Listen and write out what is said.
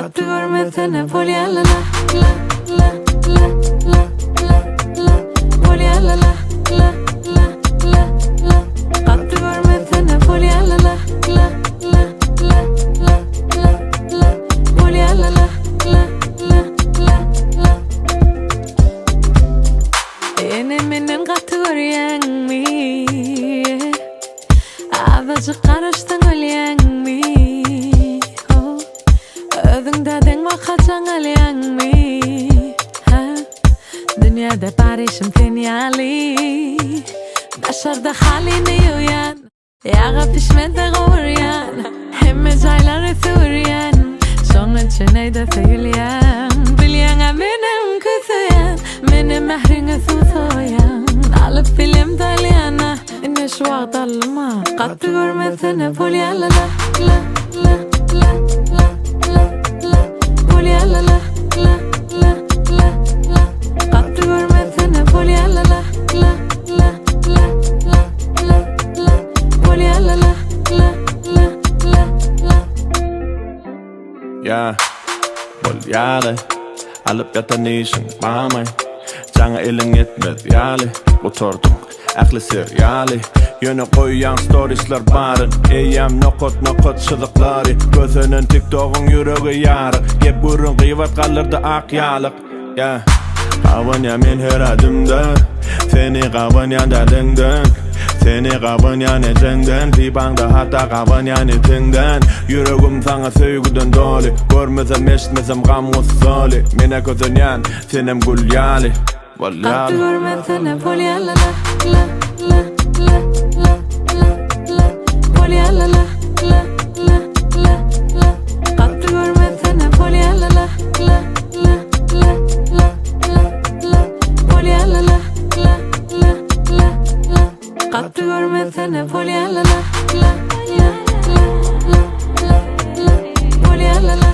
Gaty görmesene bolýa la la la la la la la la bolýa la la la la la la Gaty görmesene bolýa la la la la la la la la bolýa la la la la la la Ene menden gaty görýäňmi? Azajyk garaşsaň ölýäňmi? Ho, Özüň dädeň waka jaň alýaňmy? Hä? Dünýäde bar işim sen ýaly Daşarda halyny ýuwýan Ýaga pişme-de gowurýan Hemme jaýlary süwürýän Şoň üçin öýde söýülýän Bilýäň-ä menem küseýän Menem mähriňe suwsaýan Alyp bilemde alýan-a Ine şu wagt aldyma Gaty görmesene bolýa la la la la la la la la bolýa la la la la la la Gaty görmesene bolýa la la la la la la la la bolýa la la la la la la Ýa, bolýaly, alyp ýatan işiň barmy? Jaňa eliň ýetmez ýaly, gutardyň ähli serialy. Ýöne goýýaň storisler baryn, eýýäm nokat-nokat çyzyklary. Kösenen tiktogyň ýüregi ýaryk, gep gürrüň gybat galdyrdy ak ýalyk. Ýa, gabanýan men her ädimde, seni gabanýan dädeňden, seni gabanýan ejeňden, sypaňda hatda gabanýan itiňden. Ýüregim saňa söýgüden doly, görmesem eşitmesem gam-gussaly. Menä kösenýän, senem gül ýaly, Gaty bolýaly. görmesene bolýa la la la la la la la la bolýa la la la la la la Gaty görmesene bolýa la la la la la la la la bolýa la la la la la la Gaty görmesene bolýa la la la la la la la la bolýa la la.